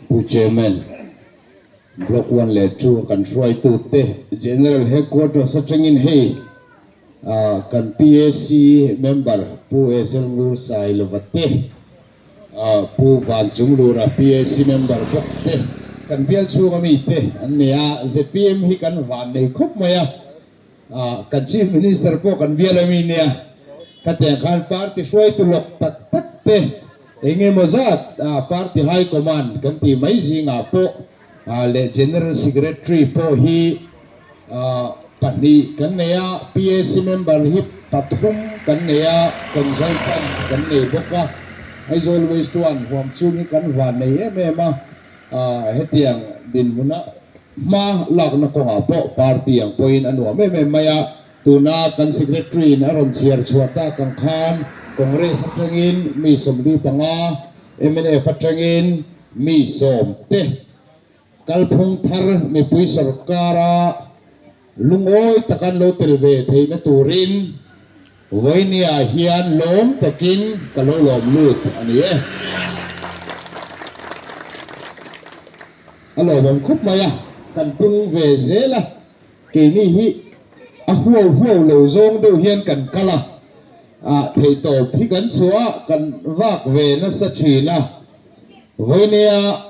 Pu Chairman, Block one leh two a kan hruaitute General Headquarters atangin hei kan PAC member Pu Ezel Ngur Sailova te, Pu Vanchunglura PAC member bawk te kan bial chhunga mite an ni a, zpm hi kan van nei khawp mai a. Kan Chief Minister pawh kan bial a mi nia, khatiang khan party hruaitu lawk tak tak te eng emaw zat party high command kan tih mai zingah pawh leh General Secretary pawh hi pahnih kan nei a, PAC member hi pathum kan nei a, consultant kan nei bawk a, Aizawl West One huam chhung hi kan van nei em em a. Hetiang dinhmuna hma lakna kawngah pawh party ang pawhin a nuam em em mai a, tuna kan secretary in a rawn chhiar chhuah tak ang khan Congress atangin mi 45, mnf atangin mi 10 te kalphung thar mipui sorkara Lungawi tak an lo tel ve theihna turin Vawinia hian lawm takin ka lo lawm lut a ni e. A lawmawm khawp mai a, kan pung ve zel a, keini hi a huau huau lo zawng deuh hian kan kal a, ah theihtawp hi kan chhuah a, kan vak ve nasa thin a, Vawinia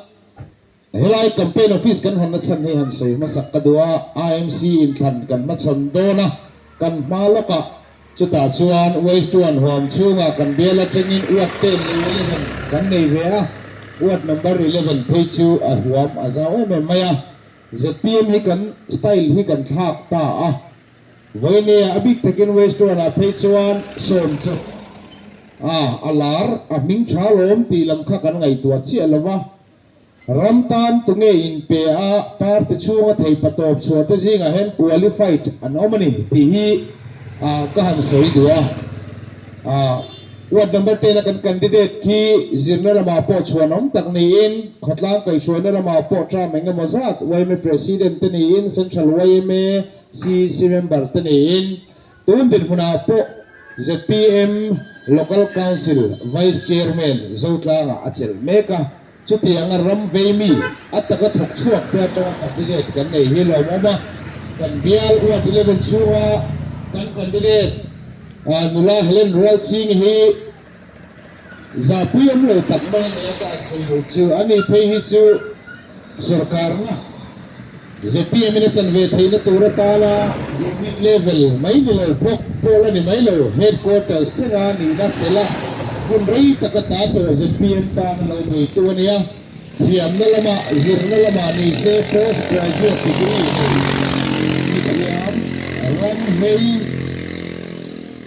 Helai campaign office kan hawnna chhan hi han sawi hmasak ka duh a, IMC inthlan kan hmachhawn dawn a, kan hma lawkah chutah chuan Waste One huam chhungah kan bial atangin ward 10 leh 11 kan nei ve a, ward number 11 phei chu a huam a zau em em mai a, zpm hi kan style hi kan thlak ta a, Vawinia a bik takin Waste One ah phei chuan sawm chu a a lar a hming tha lawm tih lam kha kan ngaihtuah chiah lo va. Ram tan tunge inpe a party chhunga thei patawp chhuah te zingah hian qualified an awm a ni tih hi ka han sawi duh a. Ward number 10 a kan candidate khi zirna lamah pawh chhuanawm tak niin khawtlang kaihhruaina lamah pawh term eng emaw zat yma president te niin Central yma CEC member te niin tun dinhmunah pawh zpm Local Council Vice Chairman Zotlangah a chelh mek a. Chutianga ram vei mi a taka thawk chhuak te atanga candidate kan nei hi lawmawm a, kan bial ward 11 chhunga kan candidate nula Helen Rualching hi zahpui awm lo tak mai a ni a, ka han sawi lo chu a ni phei hi chu sorkarna zpm in a chan ve theihna tur atana unit level mai ni lo block pawh la ni mai lo headquarters thlenga nihna chelh a hun rei taka ta tawh zpm tan a lo beitu a nia. Thiamna lamah zirna lamah ni se post graduate degree nei mithiam ram hei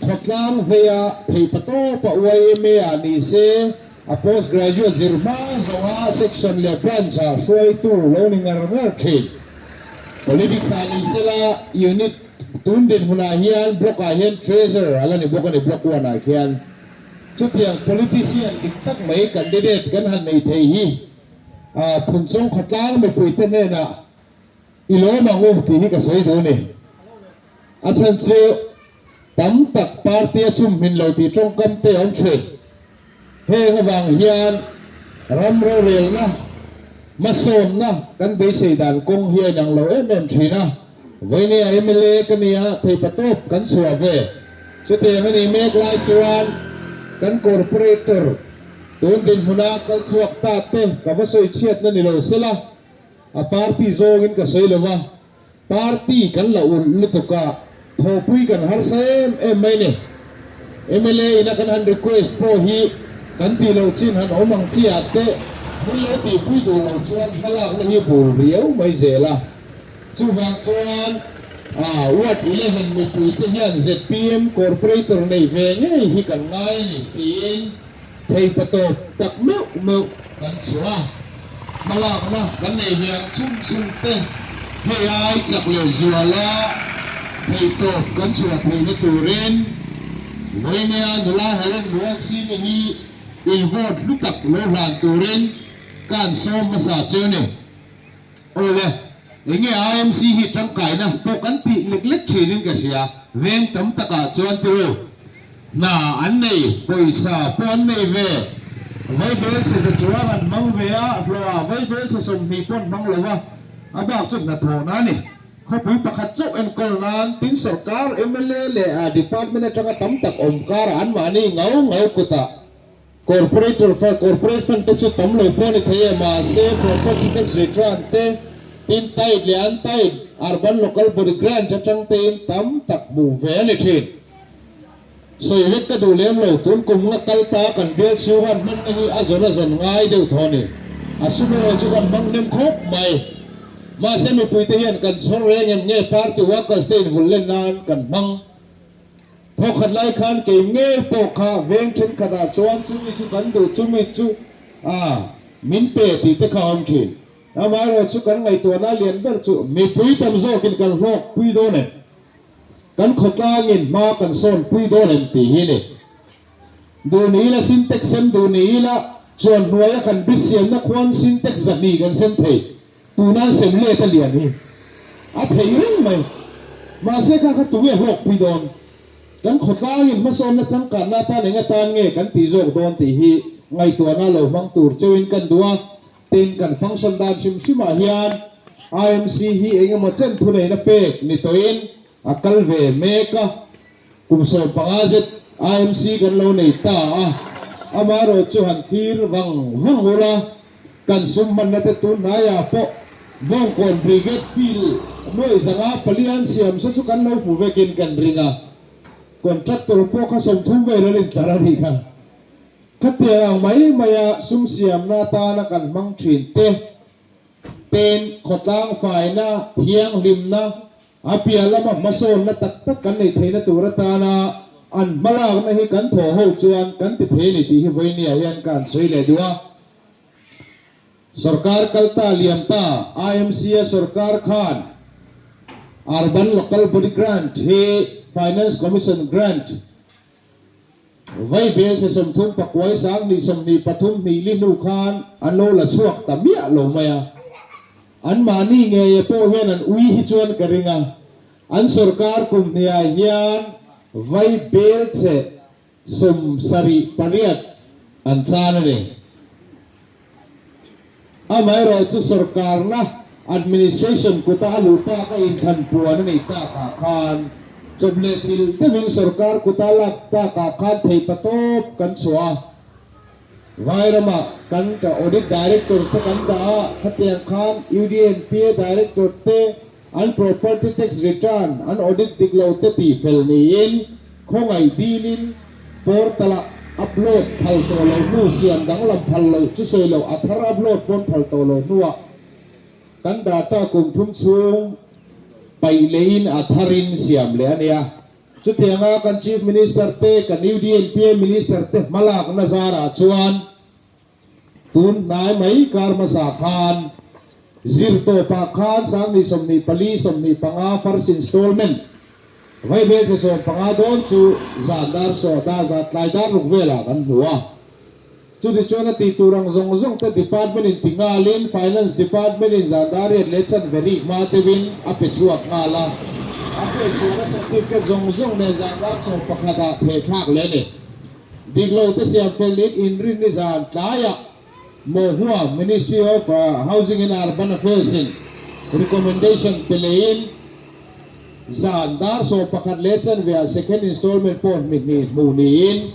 khawtlang veia theihpatawpa yma ah ni se A post graduate zir hma zawnga section leh branch ah hruaitu lo ni ngar ngar thin. Politics ah ni sela unit tun dinhmunah hian block ah hian treasurer a la ni bawk a ni block one ah khian. Chutiang politician dik tak mai candidate kan han nei thei hi Phunchawng khawtlang mipuite hnenah i lawm ang u tih hi ka sawi duh a ni. A chhan chu tam tak party a chumhmin lo tih tawngkam te a awm thin. Heng avang hian ram rorelna, hmasawnna kan beisei dan kawng hi a inang lo em em thin a. Vawinia mla ka nia theipa tawp kan chhuah ve. Chutiang a nih mek lai chuan kan corporator tun dinhmuna kal chhuak ta te ka va sawi chhiatna ni lo sela, a party zawngin ka sawi lo va. Party kan la ulh lutuk a, thawhpui kan harsa em em mai ni. Mla ina kan han request pawh hi kan tih loh chin han awm ang chi ah te min lo tihpui duh loh chuan hmalakna hi bul riau mai zel a. Chuvang chuan Ward 11 mipui te hian zpm corporator nei ve ngei hi kan ngai a ni tiin Theipa tawp tak meuh meuh kan chhuah a, hmalakna kan nei ve ang chhung chhung te, hei ai chak leh zuala theihtawp kan chhuah theihna turin Vawinia nula Helen Ruatsimi hi in vote hlu tak lo hlan turin ka an sawm hmasa che a ni. Awle, enge IMC hi tangkaina pawh kan tih lek lek thinin ka hria, veng tam takah chuan tiru hna an nei, pawisa pawh an nei ve. Vaibelchhe za chuang an hmang ve a, hlawhah vaibelchhe 20 pawh an hmang lo a, a bak chu hnathawhna a ni. Khawpui pakhat chauh enkawl nan tin sorkar, mla leh department atanga tam tak awm karah anmahni ngau ngau kutah Corporator fund, Corporate fund te chu tam lo pawh a ni thei e, mahse property tax return te, tin tied leh untied urban local body grant atang tein tam tak hmuh ve a ni thin. Sawi vek ka duh lem lo, tun kum nga kal ta kan bial chhunga an hmanna hi a zawn a zawn ngai deuh thaw a ni. A sum erawh chu kan hmang hnem khawp mai. Mahse mipuite hian kan chhawr reng em nge party workers te invul len nan kan hmang. Thawkhat lai khan kei ngei pawh kha veng thenkhatah chuan chumi chu kan duh, chumi chu a min pe tih te kha a awm thin. Amaherawh chu kan ngaihtuahna lian ber chu mipui tam zawkin kan hlawk pui dawn em? Kan khawtlangin hma kan sawn pui dawn em tih hi ni. Duh ni ila Sintex sem duh ni ila chuan hnuaia kan bit siamna khuan Sintex 200 kan sem thei. Tuna sem let a lian hi a thei reng mai. Mahse kha kha tunge hlawk pui dawn? Kan khawtlangin hmasawnna changkanna atan eng atan nge kan tih zawk dawn tih hi ngaihtuahna lo hmang tur cheuhin kan duh a. Tin, kan function dan hrim hrimah hian IMC hi eng emaw chen thuneihna pek ni tawhin a kal ve mek a. Kum 15 zet IMC kan lo nei ta a, amaherawh chu han thlir vang vang ula, kan sum hmanna te tun hnaiah pawh Bawngkawn Brigade Field nuaih zanga pali an siam saw chu kan lo hmu vekin kan ring a, contractor pawh kha 30 vel an intlar a nih kha. Khatiang ang mai maia sum siamna atana kan hmang thin te, ten khawtlang faina, thianghlimna, A piah lama hmasawnna tak tak kan neih theihna tur atana an hmalakna hi kan thawh ho chuan kan ti thei a ni tih hi vawinia hian ka han sawi leh duh a. Sorkar kal ta liam ta IMC-a sorkar khan Urban Local Body Grant hi Finance Commission Grant Vai bel che 30 pakuai 10 23 hnih li hnu khan an lo la chhuak ta miah lo mai a. An mahni ngeia pawh hian an ui hi chuan ka ring a. An sorkar kum hniah hian vai bel che 78 an chan a ni. Amaherawh chu sorkarna administration kuta a luh tak a inthlan puan a nih takah khan chawp leh chil deuhin sorkar kuta lak takah khan theihpatawp kan chhuah a. Vairamah kan ka Audit Director te kan dah a, khatiang khan UDNPA Director te an property tax return an audit dik lo te tihfel niin khawngaih dilin portal-ah upload phal tawh lo hnu siam danglam phal loh chu sawi loh a thar upload pawn phal tawh lo hnuah kan data kum thum chhung paih lehin a tharin siam leh a nia. Chutianga kan Chief Minister te kan UDNPA Minister te hmalakna zarah chuan Tun hnai mai kar hmasa khan zirtawpah khan 1024 25 first installment vaibelchhe 15 dawn chu zan dar saw dar zat tlai dar ruk velah kan hmu a. Chuti chuan a tih tur ang zawng zawng te department in ti nghalin finance department in zan dar riat leh chanve rik hma deuhin a pe chhuak nghal a. A pe chhuahna certificate zawng zawng nen zan dar 11 ah thehthlak leh a ni. Dik lo te siam fel in inrinni zan tlaiah Mohua, Ministry of Housing and Urban Affairs in recommendation pe leiin zan dar 11 leh chanve ah second installment pawh hmi hnih hmuh niin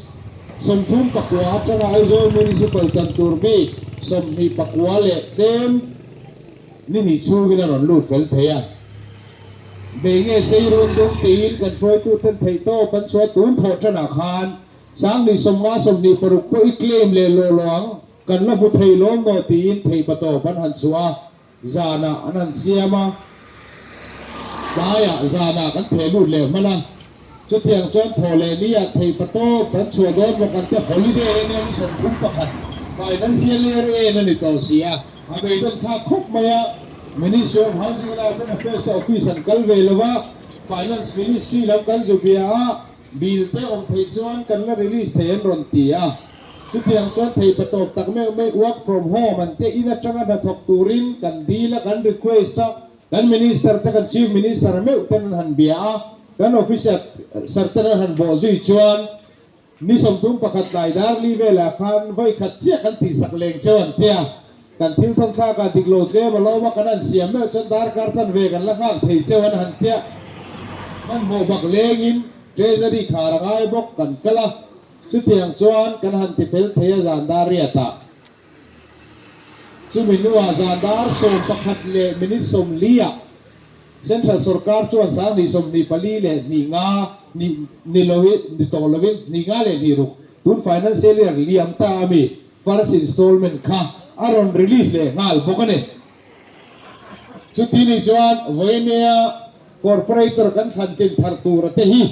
39 atanga Aizawl Municipal chan tur bik 29 leh tlem ni hnih chhungin a rawn lut fel thei a. Bei nge sei run dum tiin kan hruaituten theihtawp an chhuah tun thawh tanah khan 1050 26 pawh i claim leh lawh lawh ang, kan la hmu thei lawm maw tiin theihpatawp an han chhuah a, zanah an han siam a, tlaiah zanah kan theh lut leh hman a, chutiang chuan thawh leh niah theihpatawp kan chhuah dawn bawk ang te holiday en hian 31 financial year en a ni tawh si a. A beidawn thlak khawp mai a, Ministry of Housing and Urban Affairs te office an kal ve lo a, Finance Ministry lam kan zu bia a, bill te awm theih chuan kan la release thei an rawn ti a. Chutiang chuan theihpatawp tak meuh mai work from home an te in atanga hnathawk turin kan dil a, kan request a, kan Minister te kan Chief Minister meuh ten an han bia a, kan officer ten an han bawh zui chuan. Ni 31 tlai dar li velah khan vawi khat chiah kan tihsak leng cheu an tia. Kan thil thawn thlakah dik lo tlem a lawm a, kan han siam meuh chuan darkar chanve kan la nghak thei cheu an han tia. Hmanhmawh bak lengin Treasury khar a ngai bawk kan kal a, chutiang chuan kan han ti fel thei a zan dar riatah. Chumi hnuah zan dar 11 leh minute 40 ah Central sorkar chuan 2024 leh 2 5 ni ni loin ni tawh loin 2 5 leh 2 6 tun financial year liam ta ami first installment kha a rawn release leh nghal bawk a ni. Chuti nih chuan vawinia corporator kan thlan tlin thar tura te hi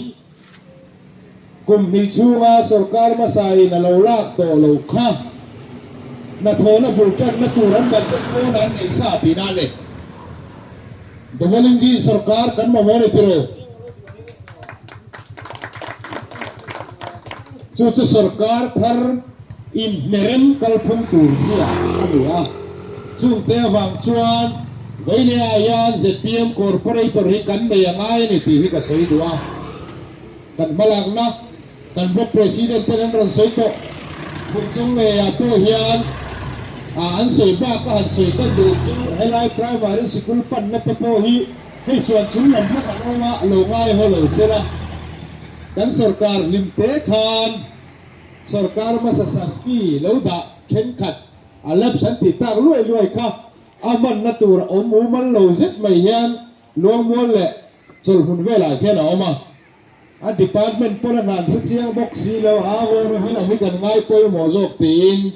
kum hnih chhunga sorkar hmasain a lo lak tawh loh kha hnathawhna bul tanna tur an budget pawn an nei sa tihna a ni. Double engine sorkar kan mamawh a ni tiro. Chu chu sorkar thar inhnerem kalphung tur zia a ni a. Chungte avang chuan Vawinia hian zpm Corporator hi kan nei a ngai a ni tih hi ka sawi duh a. Kan hmalakna kan Block President ten an rawn sawi tawh. Phunchawng ngeiah pawh hian an sawi bak a han sawi kan duh chu helai Primary Sikul panna te pawh hi Hei chuan chung lam bawk an awm a, lo ngai haw lo se la. Kan sorkar hlim te khan sorkar hmasa Saski lo dah thenkhat a lapse an tih tak luai luai kha a hmanna tur a awm mumal lo zet mai hian Luangmual leh Chawlhmun velah khian a awm a. A department pawn a hnan hre chiang bawk si lo a, Vawna helam hi kan ngai pawimawh zawk tiin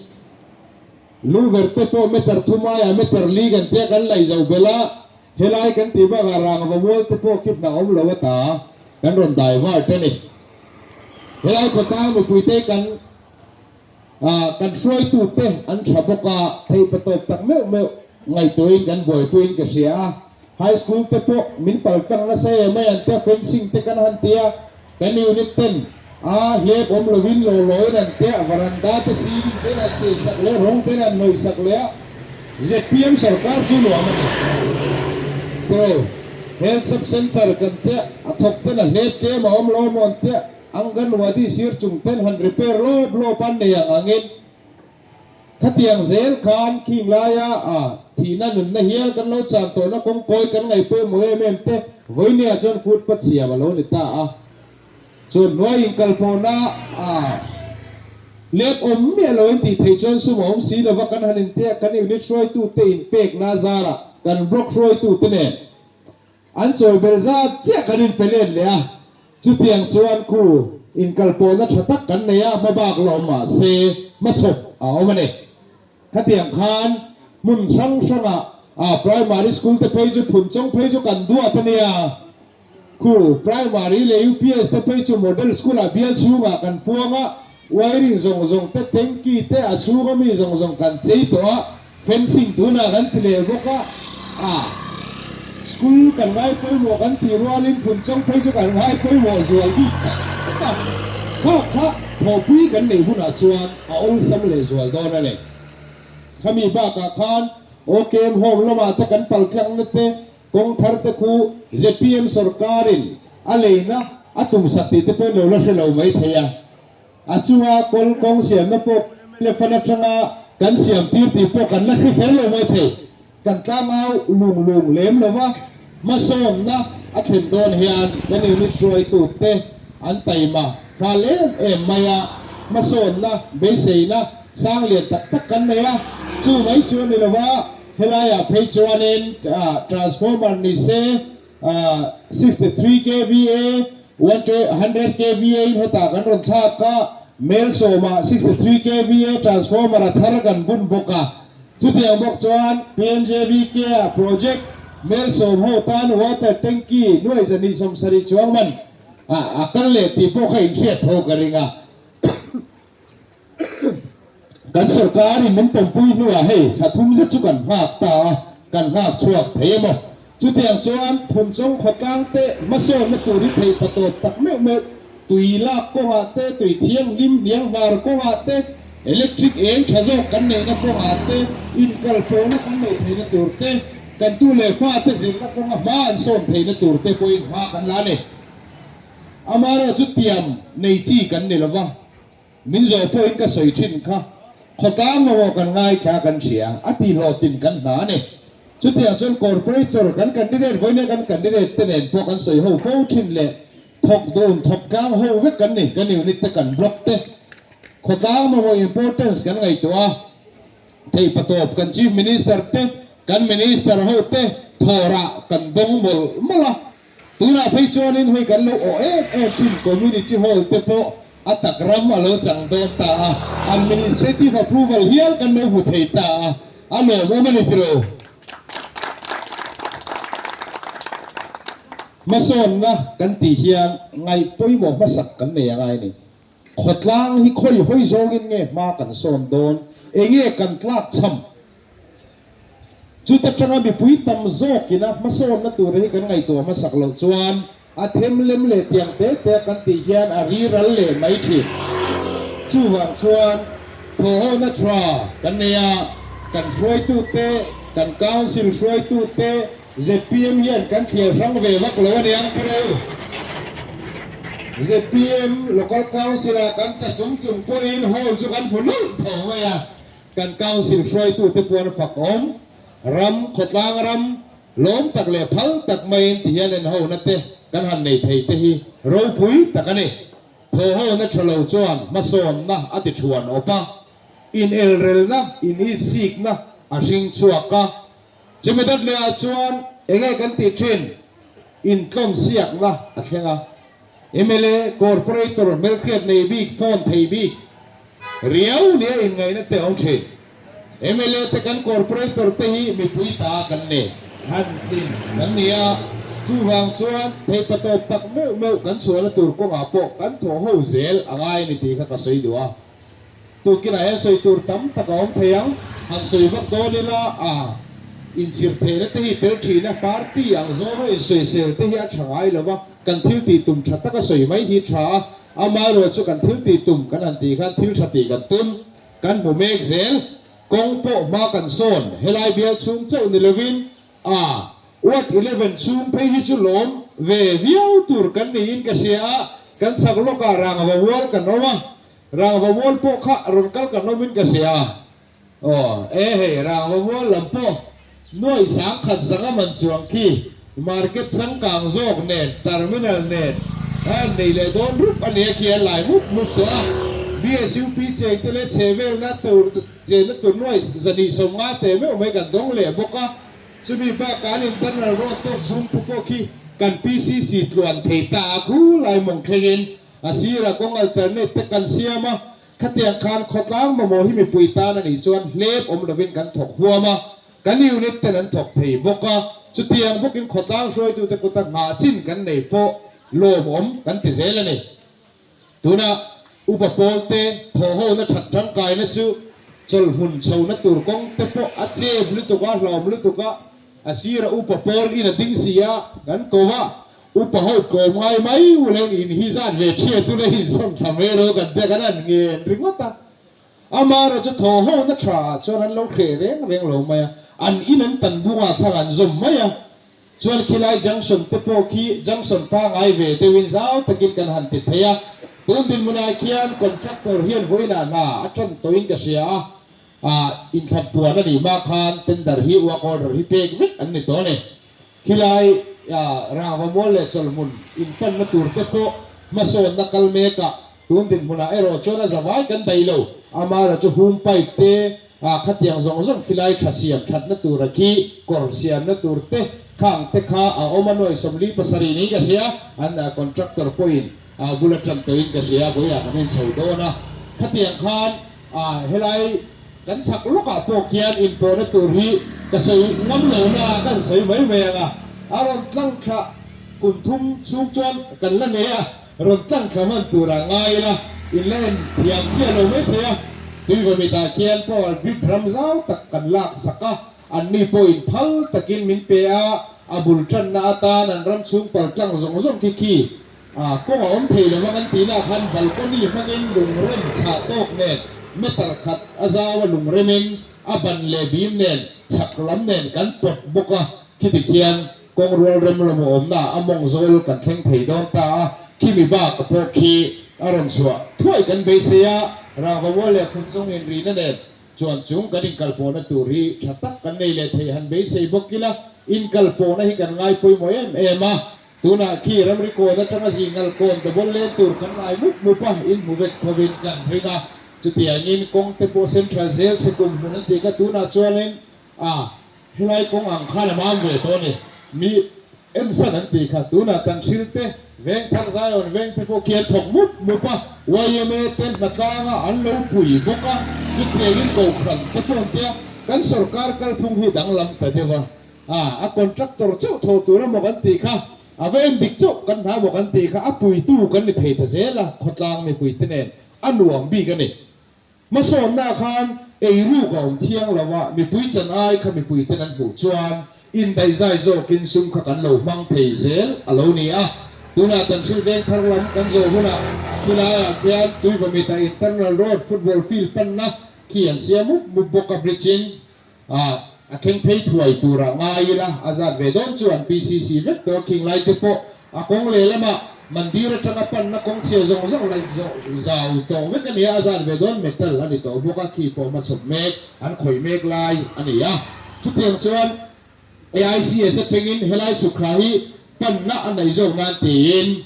Lungver te pawh meter thum aiah meter li kan tia kan laih zo belh a. Helai kan tih bakah rangva mual te pawh khi hna awm lo ata kan rawn dai var ta ni. Helai khawtlang mipuite kan kan hruaitu te an tha bawk a, theih patawp tak meuh meuh ngaihtuahin kan buaipuiin ka hria a. High school te pawh min pal tlang nasa em mai an tia, fencing te kan han tia, kan unit ten a hlep awm lovin law lawin an tia, varanda te ceiling ten an chei sak leh a, rawng ten an hnawih sak leh a. Zpm sorkar chu nuam a ni. Pro. Health Sub Centre kan tia, a thawk ten a hlep tlem a awm lo maw an tia, Anganwadi sir chung ten han repair lawp lawp an nei ang angin khatiang zel khan khing laia a thihna nunna hial kan lo chan tawhna kawng kawi kan ngaih pawimawh em em te vawinia chuan footpath siam a lo ni ta a. Chuan hnuai inkalpawhna a lep awm miah lo in tih theih chuan sum a awm si lova kan han intiak kan unit hruaitute inpekna zarah kan block hruaitute nen an chawi bel zat chiah kan inpe let leh a. Chutiang chuan khu inkalpawhna tha tak kan nei a, hmabak la awm mahse hmachhawp a awm a ni. Khatiang khan hmun hrang hrangah primary school te phei chu Phunchawng phei chu kan duat a nia. Khu Primary leh UPS te phei chu Model School ah bial chhungah kan puang a, wiring zawng zawng te, tanky te, a chhunga mi zawng zawng kan chei tawh a, fencing tunah kan ti leh bawk a, a school kan ngai pawimawh kan tih rualin Phunchawng phei chu kan ngai pawimawh zual bik tak tak a, kha kha thawhpui kan neih hunah chuan a awlsam leh zual dawn a ni. Khami bakah khan OKM Home lamah te kan paltlangna te, Kawng thar te khu zpm sorkarin a leina a tumsak tih te pawh lo la hre lo mai thei a. A chunga kawl kawng siamna pawh mla fund atanga kan siam tir tih pawh kan la hre kher lo mai thei. Kan tlangau lung lung lem lo va, hmasawnna a thlen dawn hian kan unit hruaitu te an taima fal em em mai a, hmasawnna beiseina sang lian tak tak kan nei a, chu mai chu a ni lo va. Helaiah phei chuanin transformer ni se 63 kva, 100 kva in hetah kan rawn thlak a, mel sawmah 63 kva transformer a thar kan bun bawk a. Chutiang bawk chuan PMJVK ah project mel sawm ho tan water tanky nuai 270 chuang man a kal leh tih pawh kha inhriat tho ka ring a. Kan sorkarin min pawmpui hnuah hei thla thum zet chu kan nghak ta a, kan nghak chhuak thei emaw? Chutiang chuan Phunchawng khawtlang te hmasawnna tur hi theih pa tawp tak meuh meuh, tui lak kawngah te, tui thianghlim hniang hnar kawngah te, electric eng tha zawk kan neihna kawngah te, inkalpawhna kan neih theihna tur te, kan tu leh fate zirna kawnga hma an sawn theihna tur te pawhin hma kan la a ni. Amaherawhchu tiam nei chi kan ni lova. Min zawh pawhin ka sawi thin kha, khawtlang mamawh kan ngaithla kan hria, a ti hlawhtlin kan hna a ni. Chutiang chuan Corporator kan candidate vawiina kan candidate te nen pawh kan sawi ho fo thin leh thawk dun thawk tlang ho vek kan ni, kan unit te kan block te khawtlang mamawh importance kan ngaihtuah a, theihpatawp kan Chief Minister te kan Minister ho te thawrah kan dawng mawlh mawlh a. Tunah phei chuanin hei kan lo awh em em thin Community Hall te pawh a tak ram a lo chang dawn ta a, Administrative Approval hial kan lo hmu thei ta a, a lawmawm a ni tilo. Hmasawnna kan tih hian ngaih pawimawh hmasak kan nei a ngai a ni. Khawtlang hi khawi hawi zawngin nge hma kan sawn dawn, enge kan tlak cham? Chuta tanga mipui tam zawkina hmasawnna tur hi kan ngaihtuah hmasak loh chuan a them lem leh tiang te te kan tih hian a ri ral leh mai thin. Chuvang chuan thawhhawna tha kan nei a, kan hruaitute, kan council hruaitute, zpm hian kan thliar hrang ve vak lo a niang tiraw? Zpm local council-ah kan tla chung chung pawhin hall chu kan hmu nawlh tho mai a. Kan Council hruaitute puan fak awm, ram, khawtlang ram, lawm tak leh phal tak maiin ti hian enhona te kan han nei thei te hi ropui tak a ni. Thawhhona tha lo chuan hmasawnna a ti thuan awp a, inelrelna, initsikna a hring chhuak a. Chumi dawt lehah chuan enge kan tih thin? Intlawmsiakna a thleng a. Mla, Corporator, hmelhriat nei bik, phone thei bik, Riau nia inngaihna te a awm thin. Mla te kan Corporator te hi mipui ta kan ni. Thlan tlin kan ni a, chuvang chuan theihpa tawp tak meuh meuh kan chhuahna tur kawngah pawh kan thawh ho zel a ngai a ni tih kha ka sawi duh a. Tukinah hian sawi tur tam tak a awm thei ang, han sawi vak dawn ila a inchhir theihna te hi tel thin a, party ang zawnga insawisel te hi a tha ngai lo va, kan thil tih tum tha taka sawi mai hi tha a. Amaherawh chu kan thil tih tum kan han tih khan thil tha tih kan tum, kan hmu mek zel. Kawng pawh hma kan sawn, helai bial chhung chauh ni lovin a Ward 11 chhung phei hi chu lawm ve viau tur kan niin ka hria a, kan chhak lawkah Rangava Mual kan awm a, Rangava Mual pawh kha rawn kal kan awmin ka hria. Aw e hei Rangva Mual lam pawh nuai sangkhat zanga man chuang khi market changkang zawk nen terminal nen a nei leh dawn rup a nia khi a lai mup mup tawh a. BSUP cheng te leh chhe velna tur chenna tur nuai zahnih 50 te meuh mai kan dawng leh bawk a. Chumi bakah an internal road tawk chhungpu pawh khi kan PCC tluan thei ta a khu lai mawng thlengin a sirah kawng alternate te kan siam a. Khatiang khan khawtlang mamawh hi mipui tan a nih chuan hlep awm lovin kan thawk huam a, kan unit ten an thawk thei bawk a, chutiang bawkin khawtlang hruaitute kuta nghah chin kan nei pawh lawmawm kan ti zel a ni. Tuna upa pawlte thawhhona that tangkaina chu chawlhmun chhona tur kawng te pawh a chep lutuk a, hlawm lutuk a, a sira upa pawl in a ding si a, kan ko a, Upa ho tlawm ngai mai u leng in hi zat ve thiat u le in sawn thla mai ro kan tia kan han ngen ringawt a. Amaherawh chu thaw ho na tha ah chuan an lo hreh reng reng lo mai a, an in an tan bungah thlang an zawm mai a. Chuan khilai junction te pawh khi junction pangai ve deuhin zau takin kan han ti thei a. Tun dinhmunah khian contractor hian vawiinah hna a tan tawhin ka hria a, ah inthlan puan a nih hma khan tender hi work order hi pek vek an ni tawh a ni. Khilai Rangva Mual leh Chawlhmun inpanna tur te pawh hmasawnna kal mek a, tun dinhmunah erawh chuan a zavai kan daih lo. Amaherawh chu hum pipe te, khatiang zawng zawng khilai tha siam thatna tura khi kawr siamna tur te khang te kha a awm a nuai 47 niin ka hria, an contractor pawhin bul atang tawhin ka hria, vawiah kan en chho dawn a. Khatiang khan Helai kan chhak lawkah pawh khian inpawhna tur hi ka sawi ngam lo na a kan sawi mai mai ang a, a rawn tlang thla kum thum chhung chuan kan la nei a, rawn tlang thla hman tur ah ngai ila in la en thiam chiah lo mai thei a, Tuivamit ah khian power grid ram zau tak kan lak sak a, anni pawh in phal takin min pe a, a bul tanna atan an ram chhung pal tlang zawng zawng khi khi A kawng a awm thei lo a kan tihna khan balcony hmangin lungrem chhah tawk nen meter khat a zau a lungremin a ban leh bim nen chhak lam nen kan pawt bawk a, khiti khian kawng rual rem lam a awmna a mawng zawl kan thleng thei dawn ta a, khimi bak pawh khi a rawn chhuah thuai kan beisei a, Rangvamual leh Khumzawng inrihna nen chuan chung kan inkalpawhna tur hi tha tak kan nei leh theih han beisei bawk ila, inkalpawhna hi kan ngai pawimawh em em a, tunah khi ramri kawn atanga zingal kawn double lane tur kan ngai mup mup a, inhmu vek thovin kan ring a, chutiangin kawng te pawh central zel chhe kum hmun an tih kha tunah chuanin a Helai kawng ang khan a mam ve tawh a ni. Mi ensan an tih kha tunah kan thil te, veng thar Zion veng te pawh khi an thawk mup mup a, yma te hnatlanga an lo pui bawk a, chutiangin kohhran te pawh an tia, kan sorkar kalphung hi danglam ta deuh a, a contractor chauh thawh tur emaw kan tih kha, a va en dik chauh kan hna emaw kan tih kha a puitu kan ni thei ta zel a, khawtlang mipui te nen a nuam bik a ni. Hmasawnna khan eiruk a awm thiang lo a, mipui chan ai kha mipui ten an hmuh chuan indaihzai zawkin sum kha kan lo hmang thei zel a lo ni a. Tunah kan thil veng thar lam kan zawh hunah khilaiah khian Tuivamita Internal Road football field panna khi an siam mup mup bawk a, bridge in a a thleng phei thuai turah ngai ila a zat ve dawn chuan PCC vek tawh khing lai te pawh a kawng lehlamah mandir atanga panna kawng chhia zawng zawng laih zawh zau tawh vek a ni a, a zat ve dawn metal a ni tawh bawk a, khi pawh hmachhawp mek an khawih mek lai a ni a. Chutiang chuan AICS atangin helai chhukthla hi panna a neih zawk nan tiin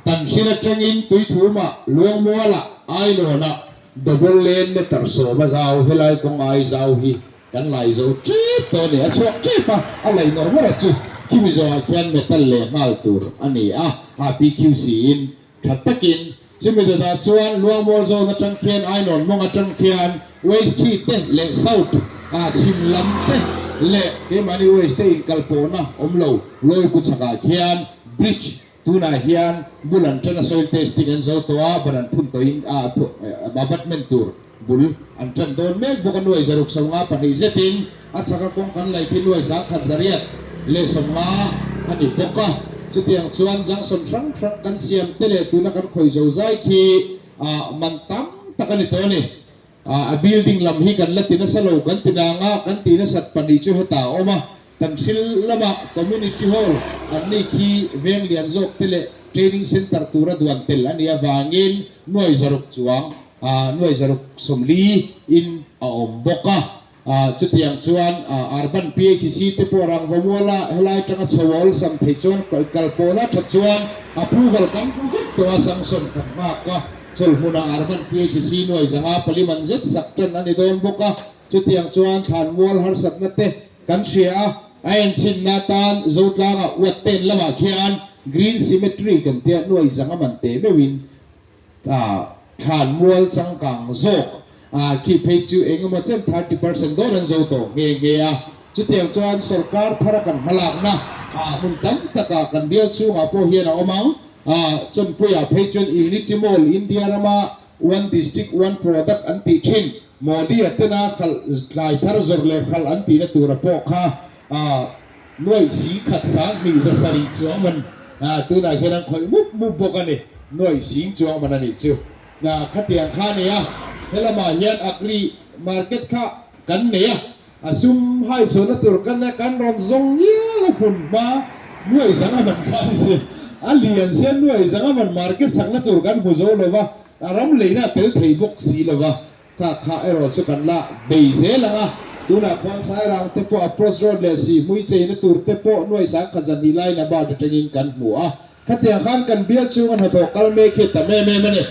Tanhril atangin Tuithumah, Luangmualah, Ainawnah double lane meter 10 a zau helai kawng ai zau hi kan lai zo tep tawh a ni. A chhuak tep a, a lei ngawr ngawr a chu khimi zawhah khian metal leh nghal tur a ni a, a PQC in tha takin chumi dawtah chuan Luangmual zawn atang khian Ainawn mawng atang khian West Street te leh South ah chhim lam te leh keimahni West te inkalpawhna awm lo Lawiku chhakah khian bridge Tunah hian bul an tan a soil testing an zo tawh a, ban an phun tawhin abutment tur bul an tan dawn mek bawk a, nuai 652 zetin a chhaka kawng kan laih khi nuai 1150 a ni bawk a. Chutiang chuan junction hrang hrang kan siam te leh tuna kan khawi zo zai khi man tam tak a ni tawh a ni. A building lam hi kan la ti nasa lo kan ti nang a, kan ti nasat pahnih chu hetah a awm a. Kan thil lamah Community Hall an nih khi veng lian zawk te leh Training Centre tura duan tel a nih avangin nuai 600 chuang nuai 640 in a awm bawk a. Chutiang chuan Urban PHC te pawh Rangvamuala helai atanga chho a awlsam theih chuan kalpawla that chuan approval kan hmu vek tawh a, sanction kan nghak a. Chawlhmunah Urban PHC nuai 504 man zet sak tan a ni dawn bawk a. Chutiang chuan thlanmual harsatna te kan hria a, a enchinna atan Zotlanga uat ten lamah khian Green Cemetery kan tia nuai 500 man teh meuhin thlanmual changkang zawk khi phei chu eng emaw chen 30% dawn an zo tawh nghe nghe a. Chutiang chuan sorkar thara kan hmalakna hmun tam takah kan bial chhungah pawh hian a awm ang. Chawnpuiah phei chuan Unity Mall India rama One District One Product an tih thin. Modi-a tena khalh tlai thar zawrh leh khalh an tihna tura pawh kha nuaih sing khat 2700 chuang man tunah hian an khawih mup mup bawk a ni. Nuaih sing chuang man a nih chu. Khatiang kha a ni a, helamah hian agri market kha kan nei a, a sum hai chhuahna tur kan kan rawn zawng ngial a hmun hma nuaih 500 man kha a ni si. A lian sia nuaih 500 man market sakna tur kan hmu zo lo va, A ram leina a tel thei bawk si lo va, kha kha erawh chu kan la bei zel ang a. Tunah khuan Sairang te pawh approach road leh sihmui cheina tur te pawh nuai 1200 lai NABARD atangin kan hmu a. Khatiang khan kan bial chhunga hnathawh kal mek hi a tam em em a ni.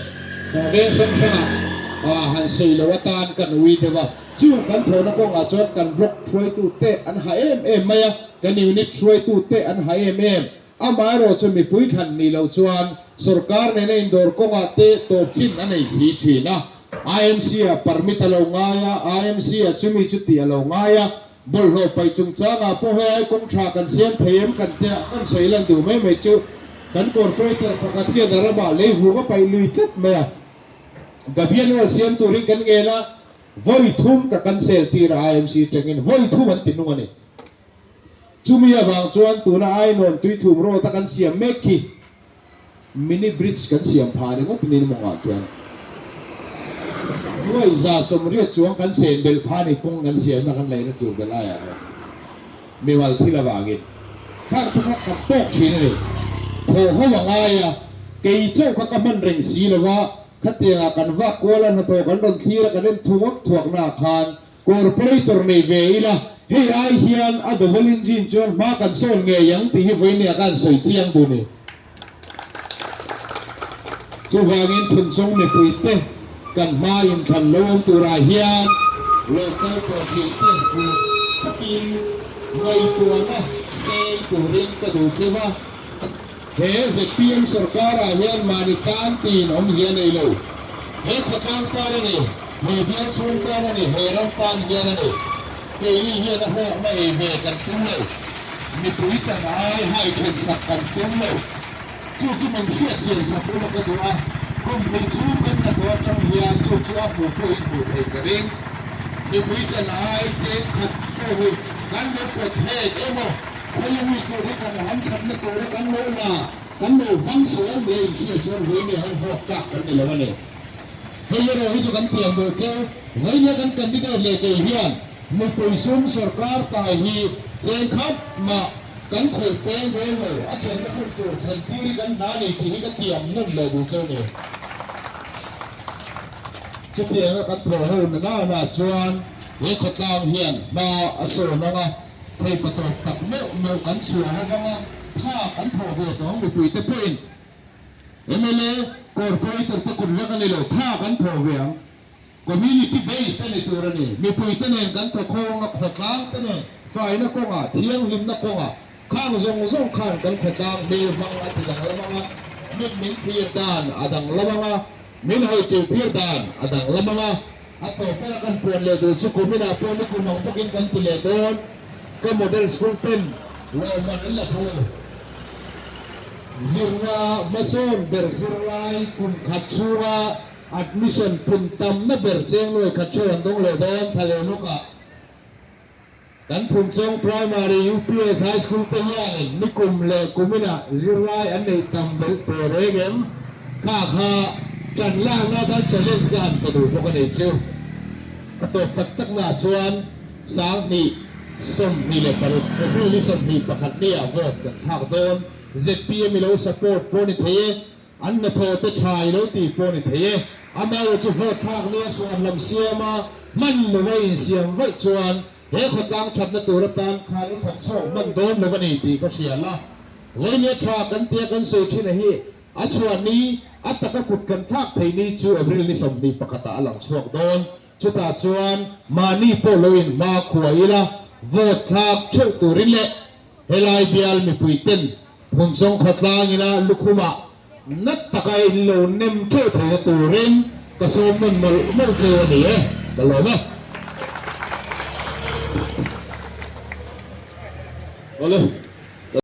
Veng hrang hrangah han sawi loh atan kan ui deuh a. Chung kan thawhna kawngah chuan kan block hruaitu te an ha em em mai a, kan unit hruaitu te an ha em em. Amaherawh chu mipui thlan nih loh chuan sorkar nena indawr kawngah te tawp chin a nei si thin a. IMC ah permit a lo ngai a, IMC ah chumi chu tih a lo ngai a. Bawlhhlawh paih chungchangah pawh hei ai kawng tha kan siam thei em kan tia kan sawi lan duh mai mai chu kan corporator pakhat hian a ramah lei vung a paih lui tlat mai a. Gabian wall siam turin kan ngen a, vawi thum ka cancel tir a IMC tangin vawi thum an ti nung a ni. Chumi avang chuan tuna Ainawn tuithum road a kan siam mek khi mini bridge kan siam phah ringawt nin mawngah khian nuai 180 chuang kan sen belh phah a ni kawng kan siamna kan leina tur belh aiah hian mimal thil avangin khang te kha kan tawk thin a ni. Thaw ho a ngai a. Kei chauh kha ka hman reng si lo a, khatiangah kan vak kual a, hnathawh kan rawn thlir a, kan en thuak thuak naah khan Corporator nei ve ila, hei ai hian a double engine chuan hma kan sawn ngei ang tih hi vawinia ka han sawi chiang duh ni. Chuvangin Phunchawng mipuite kan hma inthlan lo awm turah hian local tawhthih te hmuh takin ngaihtuahna seng turin ka duh cheu a. He zpm sorkarah hian mahni tan tiin awmzia nei lo. He khawtlang tan a ni, he bial chhung tan a ni, he ram tan hian a ni. Keini hian a hlawkna ei ve kan tum lo. Mipui chan ai hai then sak kan tum lo. Chu chu min hriat chian sak ula ka duh a, kum hnih chhung kan hnathawh atang hian chu chu a hmuh pawhin hmuh theih ka ring. Mipui chan ai cheng khat pawh hi kan lo pawt hek emaw? Khawi mi tur hi kan han thatna tura kan lo la, kan lo hmang sual nia inhria chuan vawinia han vuak tlak kan ni lo a ni. Hei erawh hi chu kan tiam duh che, vawinia kan candidate leh kei hian mipui sum sorkar tai hi cheng khat mah kan khawih peng dawn lo, a thlenna hun tur thlen tir hi kan hna ni tih hi ka tiam nawn leh duh che ni. Chutianga kan thawh ho na nana chuan he khawtlang hian hma a sawn ang a. Thei patawp tak meuh meuh kan chhuah ho vang a, tha kan thawh ve tawh ang mipuite pawhin mla corporator te kut vek a ni lo, tha kan thawh ve ang. Community based a ni tur a ni. Mipuite nen kan thaw khawng a, khawtlang te nen faina kawngah, thianghlimna kawngah khang zawng zawng khan kan khawtlang hmel hmang a ti danglam ang a, min min thlir dan a danglam ang a, min hawichilh tir dan a danglam ang a. A tawp bera kan puan leh duh chu kuminah pawh ni kum ang bawkin kan ti leh dawn. Ka model school ten lawmman an la thu. Zirna hmasawn ber zirlai kum khat chhunga admission pun tamna ber cheng nuai khat theuh an dawng leh dawn thla leh lawkah. Kan Phunchawng Primary UPS High School te hianin nikum leh kuminah zirlai an neih tam belh teh reng em? Kha kha ṭan lakna atan challenge ka han pe duh bawk a nei chu. A tawp tak tak naah chuan 2026 April ni 21 ni ah vote kan thlak dawn. Zpm i lo support pawh ni thei e. An hnathawh te tha i lo tih pawh ni thei e. Amaherawh chu vote thlak nia chhuan lam siam a, hman lo a insiam vaih chuan he khawtlang thatna tur atan khan i thawk chhuak hman dawn lo a ni tih ka hria la. Vawinia tha kan tia kan sawi thin a hi a chhuah ni, a taka kut kan thlak thei ni chu April ni 21 ah a lang chhuak dawn. Chutah chuan mahni pawh lo inhma khuai ila vote thlak theuh turin leh Helai bial mipui ten Phunchawng khawtlang ina lukhumah nat taka in lo nem theuh theihna turin ka sawm nawn mawlh mawlh cheu a ni e, ka lawm e. Awle.